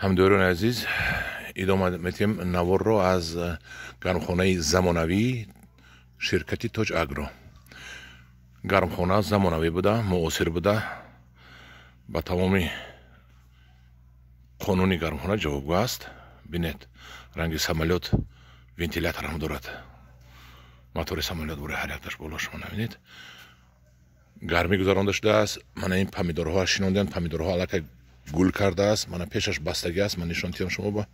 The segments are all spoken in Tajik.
Ҳамдиёрони азиз, идома метиҳем наворро аз гармхонаи замонавии ширкати Тоҷ Агро. Гармхона замонавӣ буда, муосир буда, ба тамоми қонуни гармхона ҷавобгӯ аст. Бинед, ранги самолёт, вентилятор ҳам дорад. Мотори самолёт бури ҳар якташ боло шумо набинед. Гармӣ гузаронда шудааст. Мана ин помидорҳоа шинонданд, помидорҳо аллакай гул кардааст. Мана пешаш бастагӣ аст, ман нишон тиҳам шумо ба.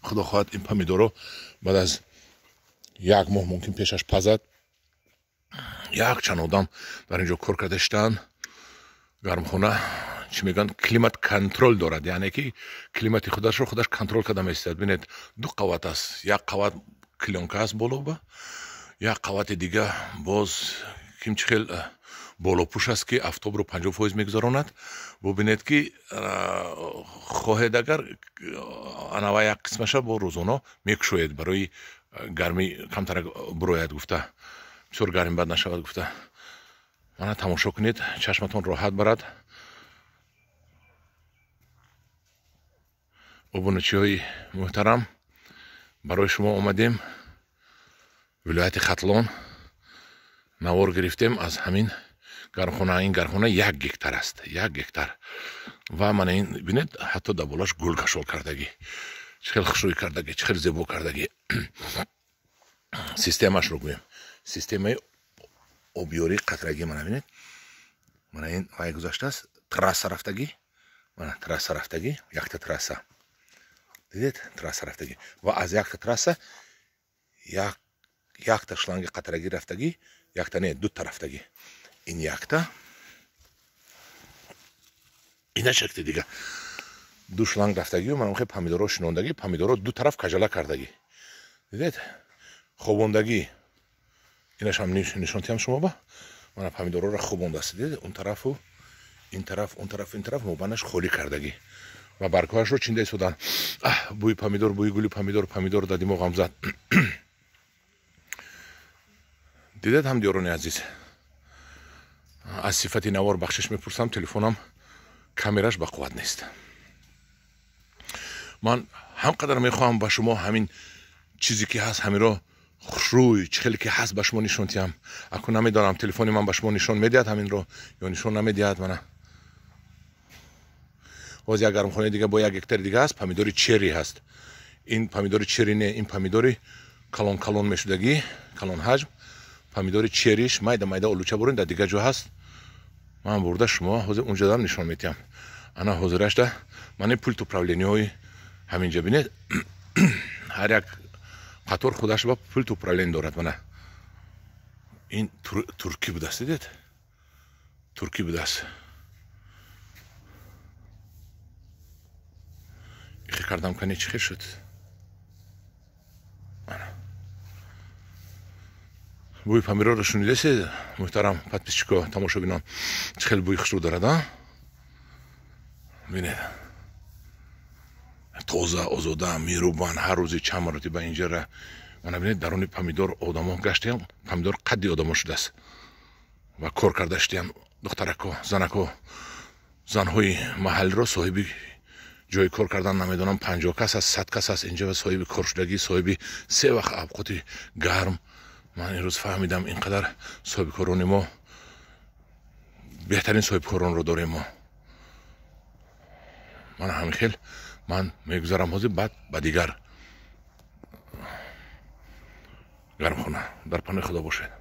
Худо хоҳад, ин помидоро баъд аз як моҳ мумкин пешаш пазад. Якчанд одам дар ин ҷо кор карда шидаанд. Гармхона чӣ мегӯянд, климат контрол дорад, яъне ки климати худашро худаш контрол карда меистад. Бинед, ду қават аст, як қават клёнка аст болоба, як қавати дига боз ким чӣ хел болопӯш аст, ки автобро 50% мегузаронад. Бубинед, ки хоҳед агар анава як қисмаша бо рӯзоно мекушоед, барои гармӣ камтарак бурояд гуфта, бисёр гармӣ бад нашавад гуфта. Мана тамошо кунед, чашматон роҳат барад. Обуначиҳои муҳтарам, барои шумо омадем вилояти Хатлон, навор гирифтем аз ҳамин гармхона. Ин гармхона 1 гектар аст, 1 гектар. Ва мана ин бинед, ҳатто дар болош гул кашол кардагӣ, чӣ хел хушрӯй кардагӣ, чӣ хел зебо кардагӣ. Системашро гӯем, системаи обёрии қатрагӣ. Мана бинед, мана ин вай гузаштааст, трасса рафтагӣ, мана трасса рафтагӣ, якта трасса дидед, трасса рафтагӣ ва аз якта трасса якта шланги қатрагӣ рафтагӣ, якта не, дута рафтагӣ. Ин якта, ина шакли дига ду шланг рафтагӣ. Мана хел помидоро шинондагӣ, помидоро ду тараф кажала кардагӣ, дидед, хобондагӣ. Инашам нишон тиҳам шумо ба. Мана помидорора хобондааст, дидед, он тарафу ин тараф, он тараф, ин тараф мобайнаш холӣ кардагӣ ва баргҳояшро чинда истоданд. Бӯи помидор, бӯи гули помидор, помидор дар димоғам зад. Дидед, ҳамдиёрони азиз, аз сифати навор бахшиш мепурсам, телефонам камераш ба қувват нест. Ман ҳам қадар мехоҳам ба шумо ҳамин чизе ки ҳаст, ҳаминро хушрӯй чӣ хеле ки ҳаст ба шумо нишон диҳам. Акун намедонам, телефони ман ба шумо нишон медиҳад ҳаминро ё нишон намедиҳад. Мана боз як гармхонаи дига бо 1 гектари дига аст, помидори черри ҳаст. Ин помидори черри не, ин помидори калон калон мешудагӣ, калон ҳаҷм, помидори черриш майда майда олуча бурин дар дигар ҷо ҳаст. Ман бурда шумо ҳозир унҷодам нишон медиҳам. Ана ҳозирашда ман ин пульт управлениҳои ҳаминҷа бинед, ҳар як қатор худаш ба пульт управление дорад. Мана ин туркӣ будааст, дидед, туркӣ будааст. Ихе кардам, кане чӣ хел шуд. Бӯи помидорро шунидасед, муҳтарам подписчико, тамошобинон, чӣ хел бӯи хушрӯ дорад, а? Бинед, тоза, озода мерубанд ҳар рӯзи чанд маротиба инҷара. Мана бинед, даруни помидор одамо гаштаям, помидор қадди одамо шудааст ва кор карда шудаян духтарако, занако, занҳои маҳаллиро соҳиби ҷои кор кардан намедонам 50 кас аст, 100 кас аст инҷа соҳиби кор шудагӣ, соҳиби се вақт авқоти гарм. Ман имрӯз фаҳмидам, ин қадар соҳибкорони мо, беҳтарин соҳибкоронро дорем мо. Ман ҳамин хел ман мегузарам ҳозир баъд ба дигар гармхона. Дар паноҳи Худо бошед.